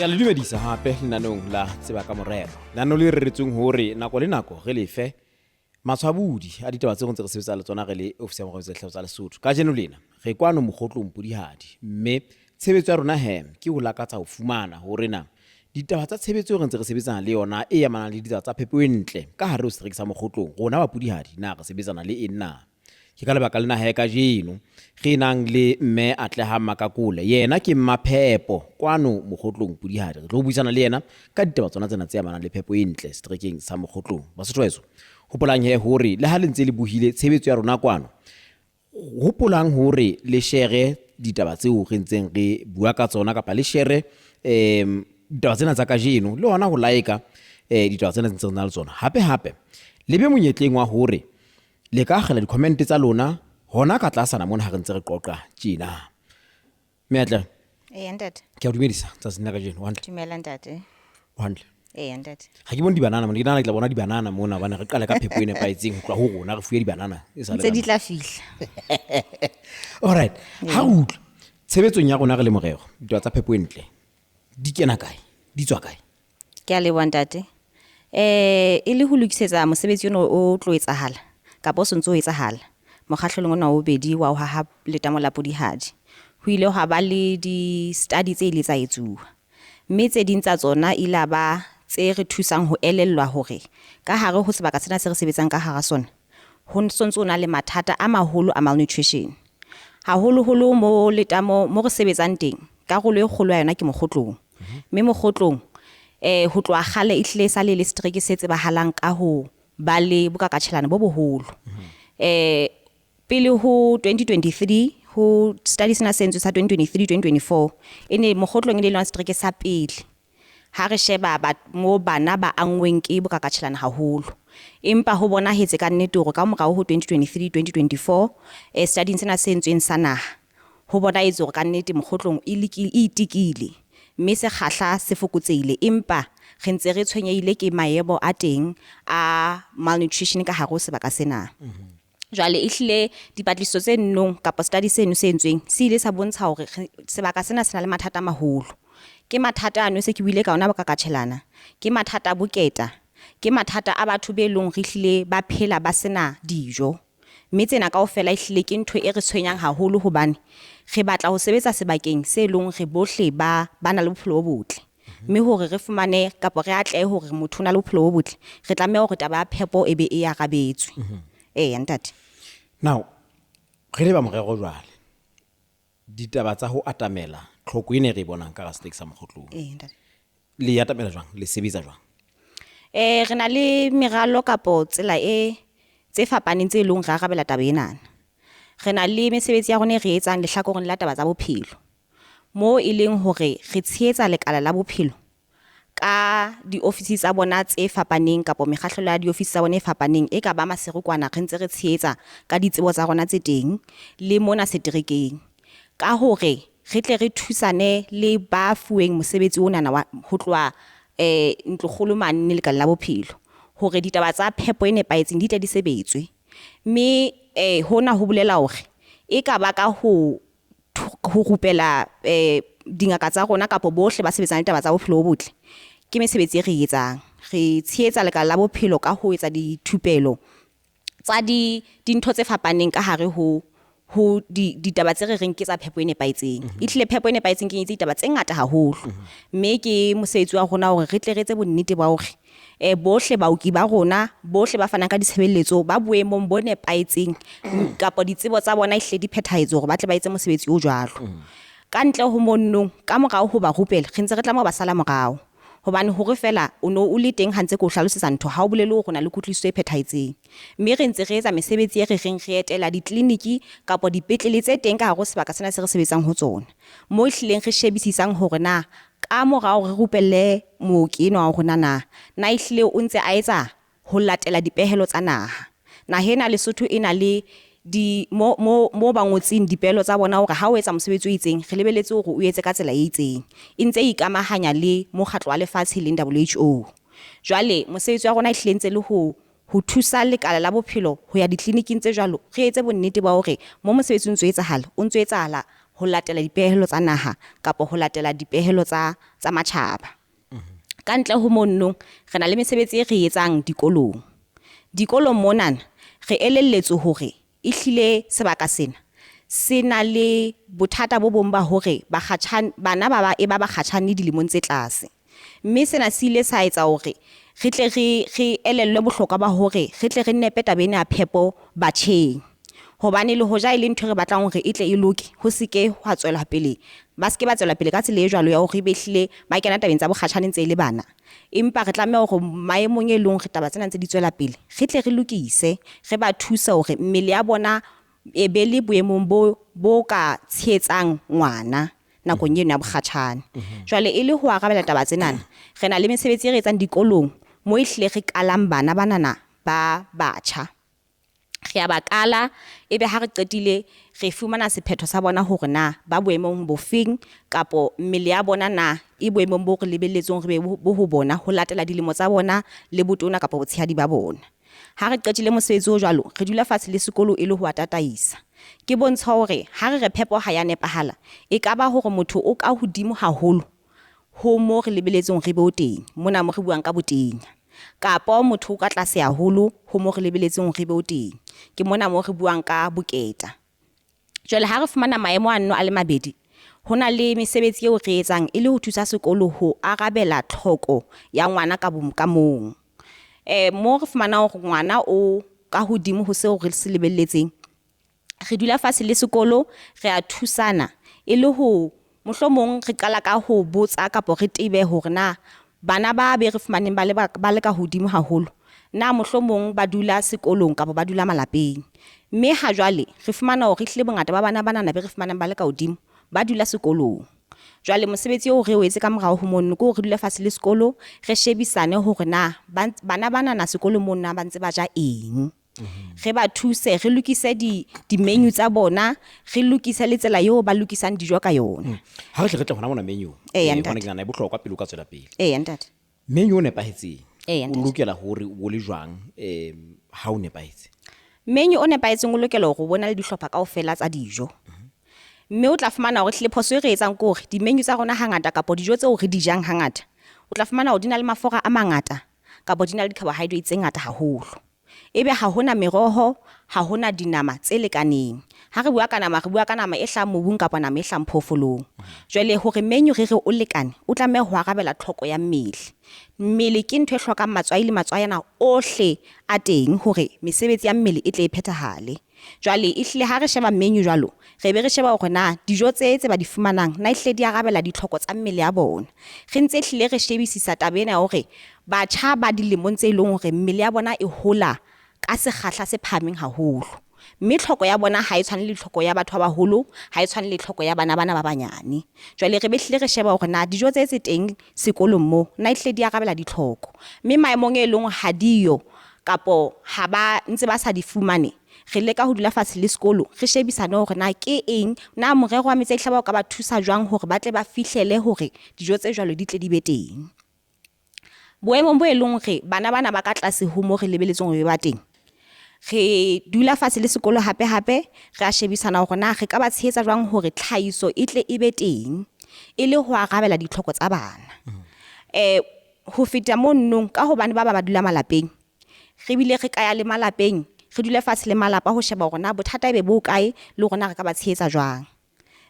Re a le dumedisa hape lenaneong la Tseba ka Morero. Lenaneo le reretsweng hore nako le nako re lefe matshwabodi a ditaba tseo re ntse re sebetsa le tsona re le ofisi ya Morero Tsa tsa Lesotho. Kajeno lena re kwano Mokgotlong Pudihadi mme tshebetso ya rona he ke ho lakatsa ho fumana hore na ditaba tsa tshebetso re ntse re sebetsana le yona e amanang le ditaba tsa phepo e ntle ka hare ho setereke sa Mokgotlong. Rona ba Pudihadi na re sebetsana le eng na? Ke ka lebaka lena he kajeno re nang le mme Atlehang Makakole. Yena ke mmaphepo kwano Mokgotlong Pudihadi. Re tlo buisana le yena ka ditaba tsona tsena tse amanang le phepo e ntle seterekeng sa Mokgotlong. Basotho baheso, hopolang he hore le ha le ntse le bohile tshebetso ya rona kwano, hopolang hore le shere ditaba tseo re ntseng re bua ka tsona kapa le shere ditaba tsena tsa kajeno le hona ho like ditaba tsena tse ntseng re na le tsona. Hape hape le be monyetleng wa hore Le ka akgela di-comment tsa lona hona ka tlasana mona ha re ntse re qoqa tjena. Mme Atle. Eya ntate. Ke a o dumedisa tsatsing la kajeno. O hantle? Dumela ntate. O hantle? Eya ntate. Ha ke bone dibanana mona, ke nahana ke tla bona dibanana mona hobane re qale ka phepo e nepahetseng ho tloha ho rona re fuwe dibanana e sa le Ntse di tla fihla. All right. Ha re utlwa tshebetsong ya rona re le morero, ditaba tsa phepo e ntle di kena kae? Di tswa kae? Ke a leboha ntate. Eh e le ho lokisetsa mosebetsi ono o tlo etsahala kapa o sontso o etsahala mokgahlelong ona wa bobedi wa ho haha letamo la Pudihadi. Ho ile hwa ba le di-study tse ile tsa etsuwa. Mme tse ding tsa tsona ile a ba tse re thusang ho elellwa hore ka hare ho sebaka sena se re sebetsang ka hara sona ho sontso o na le mathata a maholo a malnutrition. Haholoholo mo letamo mo re sebetsang teng karolo e kgolo ya yona ke Mokgotlong. Mme Mokgotlong ho tloha kgale e hlile e sa le le setereke se tsebahalang ka ho ba le bokakatjhelana bo boholo. Pele ho 2023 ho study sena se entswe sa 2023 2024 e ne Mokgotlong e ne e le lona setereke sa pele ha re sheba ba mo bana ba anngweng ke bokakatjhelana haholo. Empa ho bonahetse ka nnete hore ka morao ho 2023 2024 studying sena se entsweng sa naha ho bonahetse hore ka nnete Mokgotlong e e itekile mme sekgahla se fokotsehile empa re ntse re tshwenyehile ke maemo a teng a malnutrition ka hare ho sebaka sena. Jwale ehlile dipatlisiso tse nnong kapa study seno se entsweng se ile sa bontsha hore sebaka sena se na le mathata a maholo. Ke mathata ano se ke buile ka ona bokakatjhelana, ke mathata a boketa, ke mathata a batho be leng hore ehlile ba phela ba sena dijo. Mme tsena kaofela ehlile ke ntho e re tshwenyang haholo hobane re batla ho sebetsa sebakeng se leng hore bohle ba ba na le bophelo bo botle. Mme hore re fumane kapa re atlehe hore motho o na le bophelo bo botle, re tlameha hore taba ya phepo e be e arabetswe. Eya ntate. Now, re leba morero jwale, ditaba tsa ho atamela tlhoko ena e re e bonang ka hara setereke sa Mokgotlong, Ee ntate. le e atamela jwang? Le sebetsa jwang? Re na le meralo kapo tsela e tse fapaneng tse leng re arabela taba enana. Re na le mesebetsi ya rona e re etsang lehlakoreng la taba tsa bophelo. Moo e leng hore re tshehetsa lekala la bophelo ka diofisi tsa bona tse fapaneng kapa mekgahlelo ya diofisi tsa bona e fapaneng e ka ba Maseru kwana re ntse re tshehetsa ka ditsebo tsa rona tse teng le mona seterekeng. Ka hore re tle re thusane le ba fuweng mosebetsi onana wa ho tloha ntlokgolo mane lekaleng la bophelo hore ditaba tsa phepo e nepahetseng di tle di sebetswe. Mme hona ho bolela hore e ka ba ka ho ho rupela dingaka tsa rona kapa bohle ba sebetsang le taba tsa bophelo bo botle ke mesebetsi e re e etsang. Re tshehetsa lekala la bophelo ka ho etsa dithupelo tsa di dintho tse fapaneng ka hare ho ho di ditaba tse re reng ke tsa phepo e nepahetseng. Ehlile phepo e nepahetseng kenyeditse ditaba tse ngata haholo. Mme ke mosebetsi wa rona hore re tle re etse bonnete ba hore bohle baoki ba rona, bohle ba fanang ka ditshebeletso ba boemong bo nepahetseng kapa ditsebo tsa bona ehlile di phethahetse hore ba tle ba etse mosebetsi o jwalo. Ka ntle ho monnong, ka morao ho ba rupela, re ntse re tlameha ho ba sala morao. Hobane hore feela o no o le teng ha ntse ke o hlalosetsa ntho ha o bolele hore o na le kutlwisiso e phethahetseng. Mme re ntse re etsa mesebetsi e re reng re etela ditleliniki kapa dipetlele tse teng ka hare ho sebaka sena se re sebetsang ho tsona. Moo ehlileng re shebisisang hore na ka mora hore re rupelle mooki enwa wa rona na, na ehlile o ntse a etsa ho latela dipehelo tsa naha. Naha ena Lesotho e na le di, mo, mo, mo ba ngotseng dipehelo tsa bona hore ha o etsa mosebetsi o itseng, re lebeletse hore o etse ka tsela e itseng. E ntse e ikamahanya le mokgatlo wa lefatshe e leng WHO. Jwale mosebetsi wa rona ehlile ntse le ho, ho thusa lekala la bophelo ho ya ditleliniking tse jwalo, re etse bonnete ba hore mo mosebetsi o ntso etsahala, o ntso etsahala ho latela dipehelo tsa naha kapa ho latela dipehelo tsa tsa matjhaba. Ka ntle ho mono re na le mesebetsi e re etsang dikolong. Dikolong monana re elelletswe hore ehlile sebaka sena se na le bothata bo bong ba hore bakgatjhane bana ba ba e ba bakgatjhane dilemong tse tlase. Mme sena se ile sa etsa hore re tle re elellwe bohlokwa ba hore re tle re nepe taba ena ya phepo batjheng. Hobane le hoja e le ntho e re batlang hore e tle e loke, ho se ke hwa tswela pele, ba se ke ba tswela pele ka tsela e jwalo ya hore ebe ehlile ba kena tabeng tsa bokgatjhane ntse e le bana. Empa re tlameha hore maemong e leng hore taba tsena ntse di tswela pele, re tle re lokise, re ba thuse hore mmele ya bona e be le boemong bo ka tshehetsang ngwana nakong eno ya bokgatjhane. Jwale e le ho arabela taba tsenana, re na le mesebetsi e re etsang dikolong moo ehlile re kalang bana banana ba batjha. Re a ba kala, ebe ha re qetile re fumana sephetho sa bona hore na ba boemong bofeng kapo mmele ya bona na e boemong bo re lebelletseng hore be bo ho bona ho latela dilemo tsa bona le botona kapa botshehadi ba bona. Ha re qetile mosebetsi o jwalo, re dula fatshe le sekolo e le ho wa tataisa. Ke bontsha hore ha re re phepo ha ya nepahala, e ka ba hore motho o ka hodimo haholo ho mo re lebelletseng re be o teng, mona mo re buang ka botenya. Kapo motho o ka tlase haholo ho mo re lebelletseng re be o teng, ke mona mo re buang ka boketa. Jwale ha re fumana maemo ano a le mabedi, ho na le mesebetsi eo re etsang e le ho thusa sekolo ho arabela tlhoko ya ngwana ka ka mong. Mo re fumanang hore ngwana o ka hodimo ho seo re se lebelletseng, re dula fatshe le sekolo, re a thusana e le ho mohlomong re qala ka ho botsa kapa re tebe hore na bana ba be re fumaneng ba le ba le ka hodimo haholo, na mohlomong ba dula sekolong kapa ba dula malapeng. Mme ha jwale re fumana hore ehlile bongata ba bana banana be re fumanang ba le ka hodimo ba dula sekolong. Jwale mosebetsi oo re o etse ka morao ho mono ke hore re dule fatshe le sekolo, re shebisane hore na bana banana sekolong mono na ba ntse ba ja eng. Re ba thuse, re lokise di-menu tsa bona, re lokise le tsela eo ba lokisang dijo ka yona. Ha re tle re tle hona mona menu. Eya, Hobane ntate. ke nahana e bohlokwa pele o ka tswela pele. Eya, ntate. Menu o nepahetseng, Eya, o ntate. lokela hore o le jwang, ha o nepahetse? Menu o nepahetseng o lokela hore o bona le dihlopha kaofela tsa dijo. Mme o tla fumana hore ehlile phoso e re etsang ke hore di-menu tsa rona hangata kapa dijo tseo re di jang hangata, o tla fumana hore di na le mafura a mangata kapa di na le di-carbohydrates tse ngata haholo. Ebe ha hona meroho, ha hona dinama tse lekaneng. Ha re bua ka nama, re bua ka nama e hlahang mobung kapa nama e hlahang phoofolong. Jwale hore menu re re o lekane, o tlameha ho arabela tlhoko ya mmele. Mmele ke ntho e hlokang matswai le matswayana ohle a teng hore mesebetsi ya mmele e tle e phethahale. Jwale ehlile ha re sheba menu jwalo, re be re sheba hore na dijo tse tse ba di fumanang na ehlile di arabela ditlhoko tsa mmele ya bona. Re ntse ehlile re shebisisa taba ena ya hore batjha ba dilemong tse leng hore mmele ya bona e hola ka sekgahla se phahameng haholo. Mme tlhoko ya bona ha e tshwane le tlhoko ya batho ba baholo, ha e tshwane le tlhoko ya bana bana ba banyane. Jwale re be hlile re sheba hore na dijo tse tse teng sekolong moo, na ehlile di arabela ditlhoko. Mme maemong e leng ha diyo kapo ha ba ntse ba sa di fumane, re leka ho dula fatshe le sekolo, re shebisane hore na ke eng, na morero wa Metsi a Dihlaba o ka ba thusa jwang hore ba tle ba fihlele hore dijo tse jwalo di tle di be teng. Boemong bo e leng hore bana bana ba ka tlase ho moo re lebelletseng hore ba teng, re dula fatshe le sekolo hape hape, re a shebisana hore na re ka ba tshehetsa jwang hore tlhahiso e tle e be teng, e le ho arabela ditlhoko tsa bana. Ho feta mono, ka hobane ba ba ba dula malapeng, re bile re ka ya le malapeng, re dule fatshe le malapa ho sheba hore na bothata ebe bo kae le hore na re ka ba tshehetsa jwang.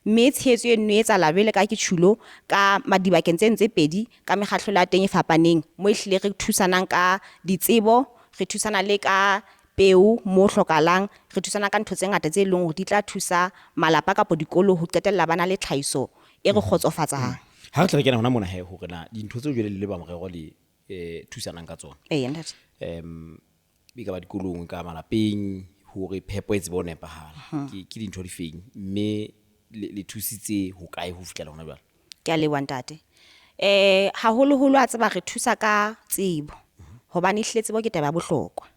Mme tshehetso eno e etsahala jwale ka ke tjhulo ka dibakeng tseno tse pedi ka mekgahlelo ya teng e fapaneng, moo ehlile re thusanang ka ditsebo, re thusana le ka peo mo hlokahalang, re thusana ka ntho tse ngata tse leng hore di tla thusa malapa kapa dikolo ho qetella ba na le tlhahiso e re kgotsofatsang. Ha re tle re kena hona mona he hore na dintho tseo jwale le ba morero le thusanang ka tsona. Eya, ntate. E ka ba dikolong, e ka malapeng, hore phepo e tsebe ho nepahala. Ke dintho di feng mme le thusitse ho kae ho fihlela hona jwale? Ke a leboha ntate. Haholoholo a tseba re thusa ka tsebo, hobane ehlile tsebo ke taba ya bohlokwa.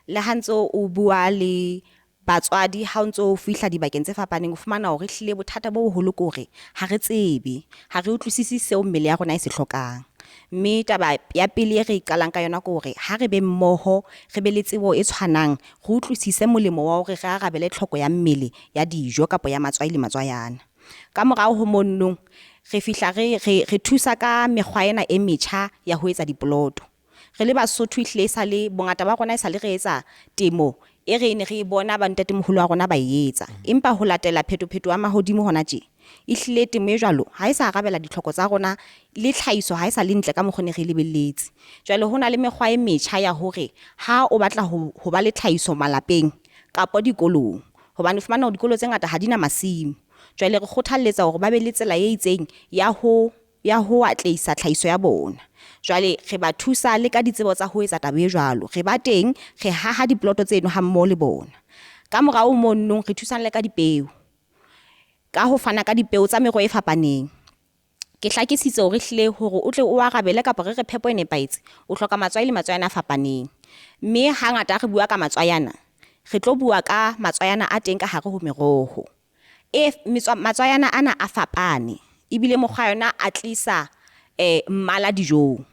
Le ha ntso o bua le batswadi, ha o ntso fihla dibakeng tse fapaneng, o fumana hore ehlile bothata bo boholo ke hore ha re tsebe, ha re utlwisisi seo mmele ya rona e se hlokang. Mme taba ya pele e re qalang ka yona ke hore ha re be mmoho, re be le tsebo e tshwanang, re utlwisise molemo wa hore re arabele tlhoko ya mmele ya dijo kapa ya matswai le matswayana. Ka morao ho monnong re fihla re thusa ka mekgwa ena e metjha ya ho etsa dipoloto. Re le Basotho ehlile e sale bongata ba rona e sale re etsa temo e re ne re e bona ba ntatemoholo wa rona ba e etsa. Empa ho latela phetopheto ya mahodimo hona tje, ehlile temo e jwalo ha e sa arabela ditlhoko tsa rona le tlhahiso ha e sa le ntle ka mokgo ne re lebelletse. Jwale ho na le mekgwa e metjha ya hore ha o batla ho ba le tlhahiso malapeng kapa dikolong, hobane o fumana hore dikolo tse ngata ha di na masimo. Jwale re kgothalletsa hore ba be le tsela e itseng ya ho atlehisa tlhahiso ya bona. Jwale re ba thusa le ka ditsebo tsa ho etsa taba e jwalo. Re ba teng, re haha diploto tseno ha mmoho le bona. Ka morao monnong re thusana le ka dipeo, ka ho fana ka dipeo tsa meroho e fapaneng. Ke hlakisitse hore ehlile hore o tle o arabele kapa re re phepo e nepahetse, o hloka matswai le matswai ana a fapaneng. Mme hangata ha re bua ka matswai ana, re tlo bua ka matswai ana a teng ka hare ho meroho. Matswai ana ana a fapane, ebile mokgwa yona a tlisa mmala dijong.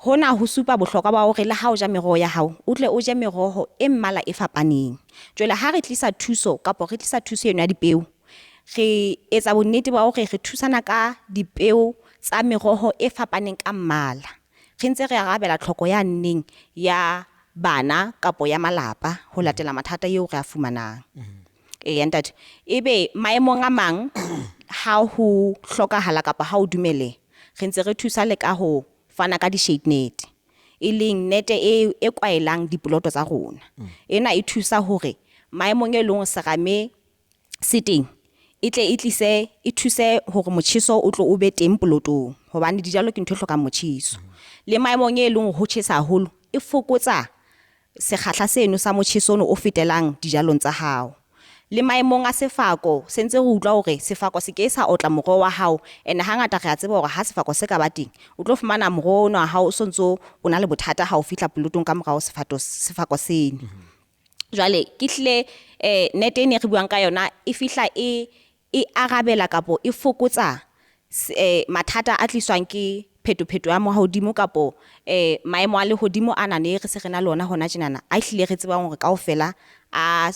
Hona ho supa bohlokwa ba hore le ha o ja meroho ya hao, o tle o je meroho e mmala e fapaneng. Jwale ha re tlisa thuso kapa re tlisa thuso eno ya dipeo, re etsa bonnete ba hore re thusana ka dipeo tsa meroho e fapaneng ka mmala. Re ntse re arabela tlhoko ya nneng ya bana kapa ya malapa ho latela mathata eo re a fumanang. Eya ntate, ebe maemong a mang ha ho hlokahala kapa ha o dumele, re ntse re thusa le ka ho fana ka di-shade net, e leng nete e kwaelang dipoloto tsa rona. Ena e thusa hore maemong e leng hore serame se teng, e tle e tlise e thuse hore motjheso o tlo o be teng polotong, hobane dijalo ke ntho e hlokang motjheso. Le maemong e leng hore ho tjhesa haholo, e fokotsa sekgahla seno sa motjheso ono o fetelang dijalong tsa hao. Le maemong a sefako, se ntse re utlwa hore sefako se ke sa otla moroho wa hao, ene hangata re a tseba hore ha sefako se ka ba teng, o tlo fumana moroho ona wa hao o sontso o na le bothata ha o fihla polotong ka morao sefako seno. Jwale ke hlile nete ene re buang ka yona e fihla e arabela kapo e fokotsa mathata a tliswang ke phetopheto ya mahodimo kapo maemo a lehodimo a nane re se re na le ona hona tjenana, a hlile re tsebang hore kaofela a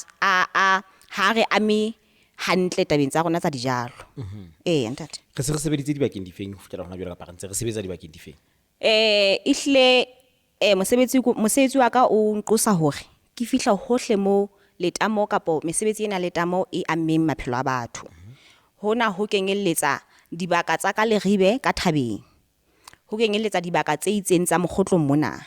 ha re ame hantle tabeng tsa rona tsa dijalo. Eya ntate. Re se re sebeditse dibakeng difeng ho fihlela hona jwale kapa re ntse re sebetsa dibakeng difeng? Ehlile mosebetsi wa ka o nqosa hore ke fihla hohle mo letamo kapo mesebetsi ena letamo e ammeng maphelo a batho. Hona ho kenyelletsa dibaka tsa ka Leribe ka thabeng, ho kenyelletsa dibaka tse itseng tsa Mokgotlong mona,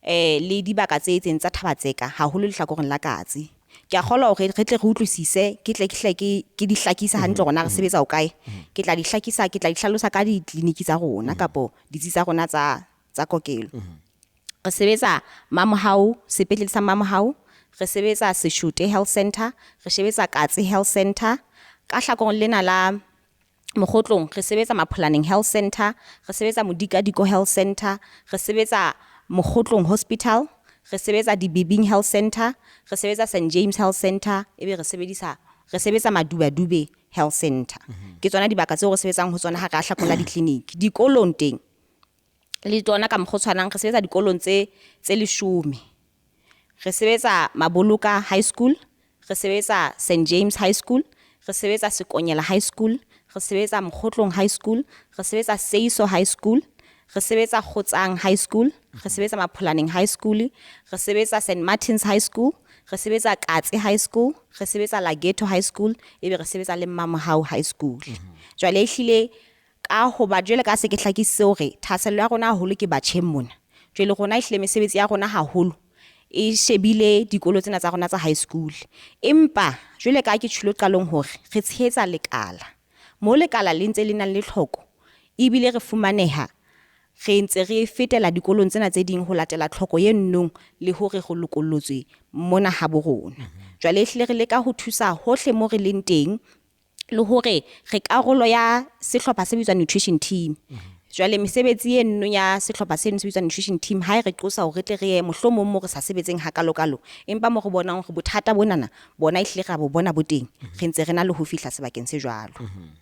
le dibaka tse itseng tsa Thabatseka haholo lehlakoreng la Katse. Ke a kgolwa hore re tle re utlwisise, ke tle ke hle ke di hlakise hantle hore na re sebetsa ho kae. Ke tla di hlakisa, ke tla di hlalosa ka ditleliniki tsa rona kapo ditsi tsa rona tsa kokelo. Re sebetsa Mamohau, sepetlele sa Mamohau, re sebetsa Seshote Health Center, re sebetsa Katse Health Center. Ka hlakoreng lena la Mokgotlong re sebetsa Mapholaneng Health Center, re sebetsa Modikadiko Health Center, re sebetsa Mokgotlong Hospital, re sebetsa Dibibing Health Center, re sebetsa St James Health Center, ebe re sebetsa Madubadube Health Center. Ke tsona dibaka tseo re sebetsang ho tsona ha re a hlakola ditleliniki. Dikolong teng le tsona ka mokgwa o tshwanang, re sebetsa dikolong tse 10. Re sebetsa Maboloka High School, re sebetsa St James High School, re sebetsa Sekonyela High School, re sebetsa Mokgotlong High School, re sebetsa Seiso High School, re sebetsa Kgotsang High School, re sebetsa Mapholaneng High School, re sebetsa St Martin's High School, re sebetsa Katse High School, re sebetsa Lageto High School, ebe re sebetsa le Mamohau High School. Jwale ehlile ka hoba jwale ka se ke hlakisitse hore thahasello ya rona haholo ke batjheng mona. Jwale rona ehlile mesebetsi ya rona haholo e shebile dikolo tsena tsa rona tsa high school. Empa jwale ka ke tjhilo qalong hore re tshehetsa lekala. Mo lekala le ntse le nang le tlhoko, ebile re fumaneha re ntse re fetela dikolong tsena tse ding ho latela tlhoko e nnong le hore re lokollotswe mona ha bo rona. Jwale ehlile re leka ho thusa hohle mo re leng teng, le hore re karolo ya sehlopha se bitswang nutrition team. Jwale mesebetsi e nno ya sehlopha seno se bitswang nutrition team ha e re qosa hore re tle re ye mohlomong mo re sa sebetseng hakalokalo, empa mo re bonang hore bothata bonana bona ehlile ra bo bona bo teng, re ntse re na le ho fihla sebakeng se jwalo.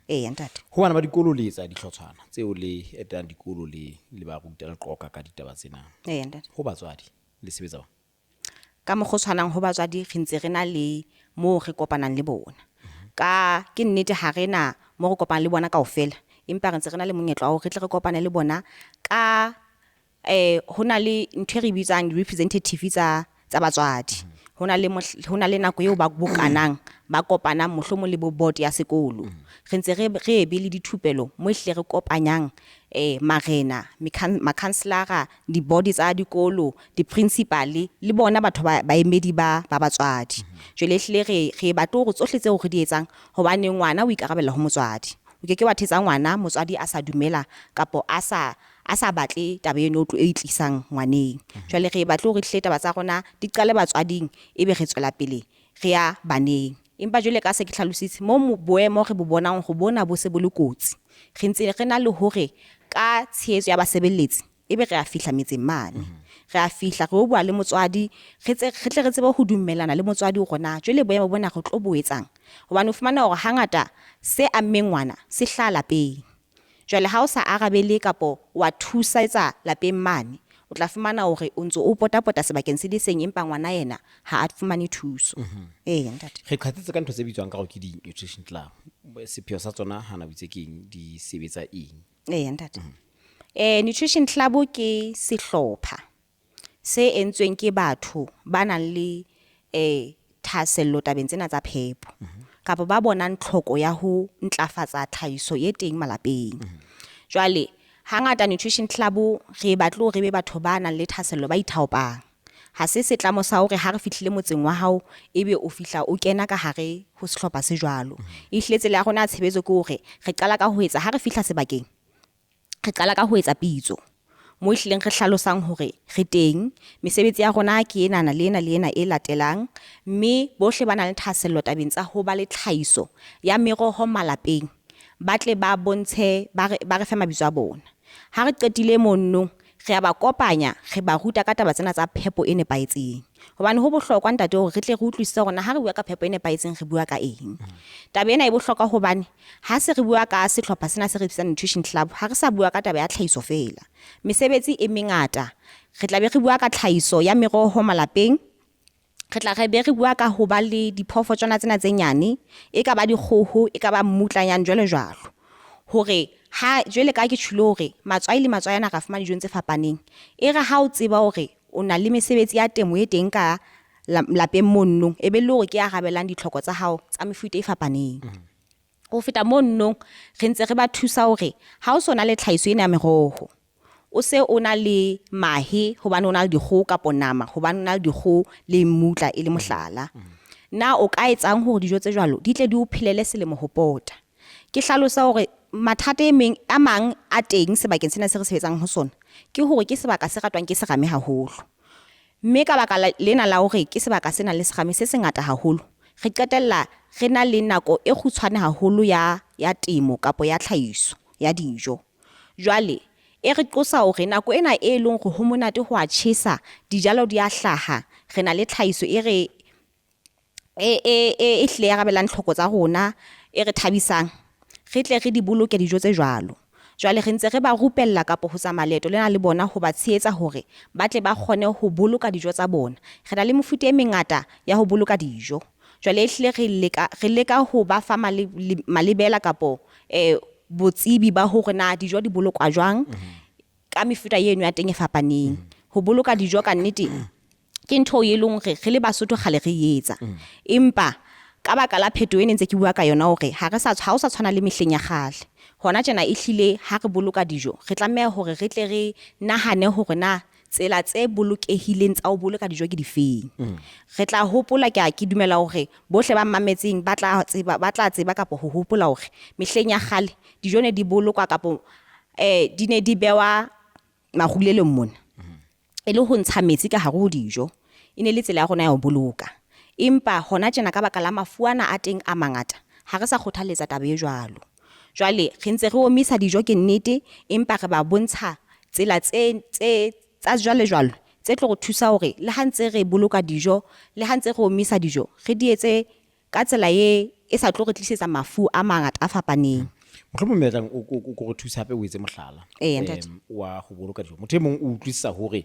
Eya ntate. Ho bana ba dikolo le etsa dihlotshwana tseo le etelang dikolo le ba ruta le qoqa ka ditaba tsena. Eya ntate. Ho batswadi le sebetsa jwang? Ka mokgwa o tshwanang ho batswadi re ntse re na le moo re kopanang le bona. Ka ke nnete ha re na mo re kopanang le bona kaofela, empa re ntse re na le monyetla wa hore re tle re kopane le bona ka ho na le ntho e re bitsang representative tsa batswadi. Ho na le ho na le nako eo ba bokanang, ba kopanang mohlomong le bo board ya sekolo. Re ntse re be le dithupelo mo ehlile re kopanyang marena, makhanselara, di-board tsa dikolo, di-principal le bona batho ba baemedi ba batswadi. Jwale ehlile re batle hore tsohle tseo re di etsang hobane ngwana o ikarabella ho motswadi. O ke ke wa thetsa ngwana motswadi a sa dumela kapo a sa batle taba eno o tlo e tlisang ngwaneng. Jwale re batle hore hle taba tsa rona di qale batswading, ebe re tswela pele re ya baneng. Empa jwale ka se ke hlalositse mo boemo re bo bonang ho bona bo se bo le kotsi. Re ntse re na le hore ka tshehetso ya basebeletsi ebe re a fihla metseng mane. Re a fihla re o bua le motswadi, re tle re tsebe ho dumellana le motswadi hore na jwale boemo bona re tlo bo etsang. Hobane o fumana hore hangata se ammeng ngwana se hlaha lapeng. Jwale ha o sa arabele kapo wa thusetsa lapeng mane, o tla fumana hore o ntso o potapota sebakeng se le seng empa ngwana yena ha a fumane thuso. Ee, ntate. Re qhatsitse ka ntho tse bitswang ka hore ke di-nutrition club. Sepheo sa tsona hana o itse ke eng, di sebetsa eng? Ee, ntate. Nutrition club ke sehlopha se entsweng ke batho ba nang le thahasello tabeng tsena tsa phepo. Kapa ba bonang tlhoko ya ho ntlafatsa tlhahiso e teng malapeng. Jwale hangata nutrition club re batle hore re be batho ba nang le thahasello ba ithaopang. Ha se setlamo sa hore ha re fihlile motseng wa hao ebe o fihla o kena ka hare ho sehlopha se jwalo. Ehlile tsela ya rona ya tshebetso ke hore re qala ka ho etsa ha re fihla sebakeng, re qala ka ho etsa pitso mo ehlileng re hlalosang hore re teng, mesebetsi ya rona ke enana le ena le ena e latelang, mme bohle ba nang le thahasello tabeng tsa ho ba le tlhahiso ya meroho malapeng ba tle ba bontshe ba re fe mabitso a bona. Ha re qetile mono re a ba kopanya, re ba ruta ka taba tsena tsa phepo e nepahetseng. Hobane ho bohlokwa ntate hore re tle re utlwisise hore na ha re bua ka phepo e nepahetseng re bua ka eng. Taba ena e bohlokwa hobane ha se re bua ka sehlopha sena se re bitsang nutrition club, ha re sa bua ka taba ya tlhahiso feela. Mesebetsi e mengata, re tla be re bua ka tlhahiso ya meroho malapeng, re tla re be re bua ka ho ba le diphoofotshwana tsena tse nyane, e ka ba dikgoho, e ka ba mmutlanyane jwalo jwalo. Hore ha jwale ka ke tjholo hore matswai le matswai ana ra fumana dijong tse fapaneng, e re ha o tseba hore o na le mesebetsi ya temo e teng ka lapeng mono, e be le hore ke arabelang ditlhoko tsa hao tsa mefuta e fapaneng. Ho feta mono re ntse re ba thusa hore ha o so na le tlhahiso ena ya meroho, o se o na le mahe hobane o na le dikgoho kapo nama hobane o na le dikgoho le mmutla e le mohlala. Na o ka etsang hore dijo tse jwalo di tle di o phelele selemo ho pota? Ke hlalosa hore mathata e meng a mang a teng sebakeng sena se re sebetsang ho sona ke hore ke sebaka se ratwang ke serame haholo. Mme ka baka lena la hore ke sebaka se nang le serame se sengata haholo, re qetella re na le nako e kgutshwane haholo ya temo kapo ya tlhahiso ya dijo. Jwale e re qosa hore nako ena e leng hore ho monate ho a tjhesa, dijalo di a hlaha, re na le tlhahiso e re e hlile e arabelang tlhoko tsa rona, e re thabisang, re tle re di boloke dijo tse jwalo. Jwale re ntse re ba rupella kapo ho tsamaya leeto lena le bona ho ba tshehetsa hore ba tle ba kgone ho boloka dijo tsa bona. Re na le mefuta e mengata ya ho boloka dijo. Jwale ehlile re leka ho ba fa malebela kapo botsebi ba hore na dijo di bolokwa jwang ka mefuta eno ya teng e fapaneng. Ho boloka dijo ka nnete ke ntho e leng hore re le Basotho kgale re etsa. Empa ka baka la phetoho e ne ntse ke bua ka yona hore ha re sa ha o sa tshwana le mehleng ya kgale. Hona tjena ehlile ha re boloka dijo, re tlameha hore re tle re nahane hore na tsela tse bolokehileng tsa ho boloka dijo ke difeng. Re tla hopola ke dumela hore bohle ba mmametseng ba tla tseba kapo ho hopola hore mehleng ya kgale dijo ne di bolokwa kapo di ne di bewa marulelong mona. E le ho ntsha metsi ka hare ho dijo, e ne le tsela ya rona ya ho boloka. Empa hona tjena ka baka la mafu ana a teng a mangata, ha re sa kgothaletsa taba e jwalo. Jwale re ntse re omisa dijo ke nnete, empa re ba bontsha tsela tse tsa jwale jwalo tse tlo re thusa hore le ha ntse re boloka dijo, le ha ntse re omisa dijo, re di etse ka tsela e sa tlo re tlisetsa mafu a mangata a fapaneng. Mohlomong Mmetlang o re thusa hape o etse mohlala wa ho boloka dijo. Motho e mong o utlwisisa hore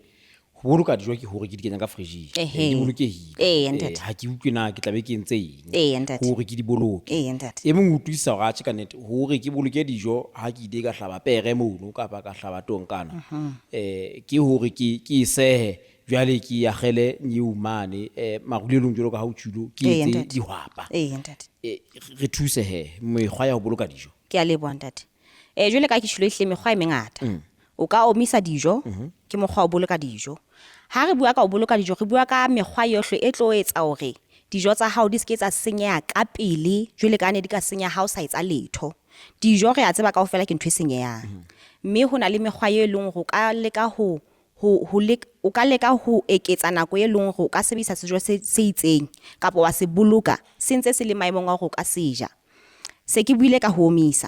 Ho boloka dijo ke hore ke di kenya ka fridge Ehe. di bolokehile. Ee, ntate. Ha ke utlwe na ke tlabe ke entse eng. Ee, ntate. Hore ke di boloke. Ee, ntate. E mong o utlwisisa hore atjhe ka nnete hore ke boloke dijo ha ke ile ka hlaba pere mono kapa ka hlaba tonkana. Ke hore ke ke e sehe jwale ke akgele nyeo mane marulelong jwalo ka ha o tjhilo ke Ee, etse ntate. dihwapa. Ee, ntate. Re thuse he mekgwa ya ho boloka dijo. Ke a leboha ntate. Jwale ka ke tjhilo ehlile mekgwa e mengata. O ka omisa dijo, ke mokgwa wa ho boloka dijo. Ha re bua ka ho boloka dijo, re bua ka mekgwa yohle e tlo etsa hore dijo tsa hao di seke tsa senyeha ka pele jwale ka ne di ka senyeha ha o sa etsa letho. Dijo re a tseba kaofela ke ntho e senyehang. Mme ho na le mekgwa e leng hore o ka leka ho ho ho leka o ka leka ho eketsa nako e leng hore o ka sebedisa sejo se se itseng kapa wa se boloka se ntse se le maemong a hore o ka se ja. Se ke buile ka ho omisa.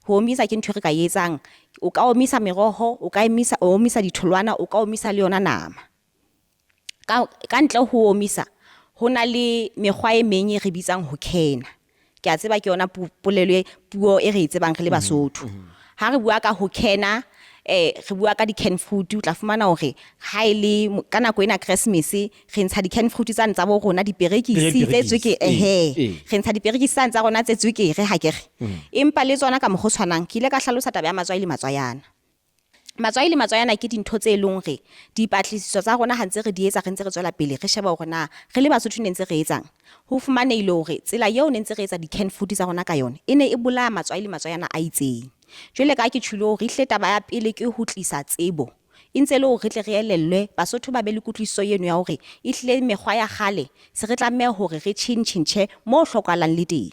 Ho omisa ke ntho e re ka e etsang. O ka omisa meroho, o ka emisa o omisa ditholwana, o ka omisa le yona nama. Ka ka ntle ho omisa, ho na le mekgwa e meng e re bitsang ho can-a. Ke a tseba ke yona polelo e puo e re e tsebang re le Basotho. Ha re bua ka ho can-a, re bua ka di-can fruit, o tla fumana hore ha e le ka nako ena Christmas re ntsha di-can fruit tsane tsa bo rona diperekisi tse tswekere, ehe. Re ntsha diperekisi tsane tsa rona tse tswekere ha ke re. Empa le tsona ka mokgwa o tshwanang, ke ile ka hlalosa taba ya matswai le matswayana. Matswai le matswayana ke dintho tse leng hore dipatlisiso tsa rona ha ntse re di etsa re ntse re tswela pele re sheba hore na re le Basotho ne ntse re etsang. Ho fumanehile hore tsela eo ne ntse re etsa di-can fruit tsa rona ka yona e ne e bolaya matswai le matswayana a itseng. Jwale ka ha ke tjholo hore ehlile taba ya pele ke ho tlisa tsebo. E ntse le hore re tle re elellwe Basotho ba be le kutlwisiso eno ya hore ehlile mekgwa ya kgale se re tlameha hore re tjhentjhentjhe mo hlokahalang le teng.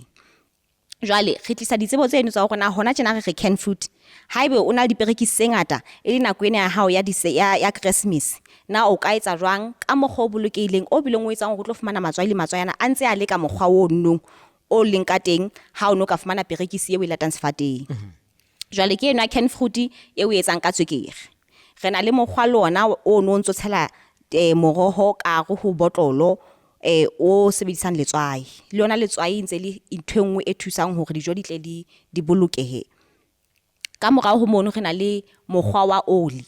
Jwale re tlisa ditsebo tseno tsa hore na hona tjena re re can fruit. Haebe o na le diperekisi tse ngata e le nako ena ya hao ya ya ya Christmas, na o ka etsa jwang ka mokgwa o bolokehileng o bileng o etsang hore o tlo fumana matswai le matswayana a ntse a le ka mokgwa o nong o leng ka teng ha o no ka fumana perekisi eo e latang sefateng. Jwale ke eno ya can fruit e o etsang ka tswekere. Re na le mokgwa le ona o no ntso tshela moroho ka hare ho botlolo o sebedisang letswai. Le yona letswai e ntse le ntho e nngwe e thusang hore dijo di tle di di bolokehe. Ka morao ho mono re na le mokgwa wa oli.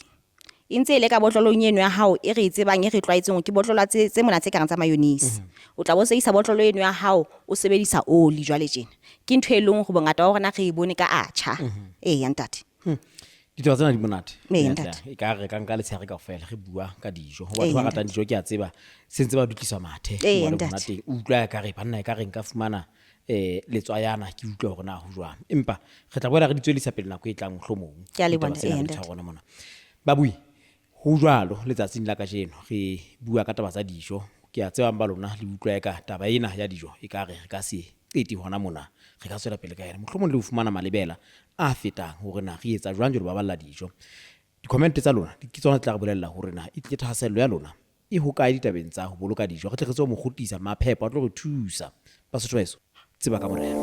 E ntse e le ka botlolong eno ya hao e re e tsebang e re tlwaetseng hore ke botlolo tse tse mona tse kareng tsa mayonnaise. O tla bo sebedisa botlolo eno ya hao o sebedisa oli jwale tjena. Ke ntho e leng hore bongata ba rona re e bone ka atjha. Eya ntate. Ditaba tsena di monate. Ee, ntate. E ka re ka nka letshehare kaofela re bua ka dijo. Ho Ee, batho ba ratang ntate. dijo ke a tseba se ntse ba dutlisa mathe. Ee, Jwale ntate. hona teng, o utlwa ekare banna ekare nka fumana letswayana ke utlwa hore na ho jwang. Empa re tla boela re di tswellisa pele nako e tlang mohlomong. Ke a leboha, Ditaba tsena ee, re di ntate. tshwara hona mona. Babui, ho jwalo letsatsing la kajeno re bua ka taba tsa dijo. Ke a tsebang ba lona le utlwa eka taba ena ya dijo ekare re ka se qete hona mona. Re ka tswela pele ka yona. Mohlomong le ho fumana malebela a fetang hore na re etsa jwang jwalo baballa dijo. Di-comment tsa lona ke tsona tse tla re bolella hore na e tlile thahasello ya lona e hokae ditabeng tsa ho boloka dijo. Re tle re tsebe ho mo kgutlisa Maphepo a tlo re thusa. Basotho ba heso, tseba ka morero.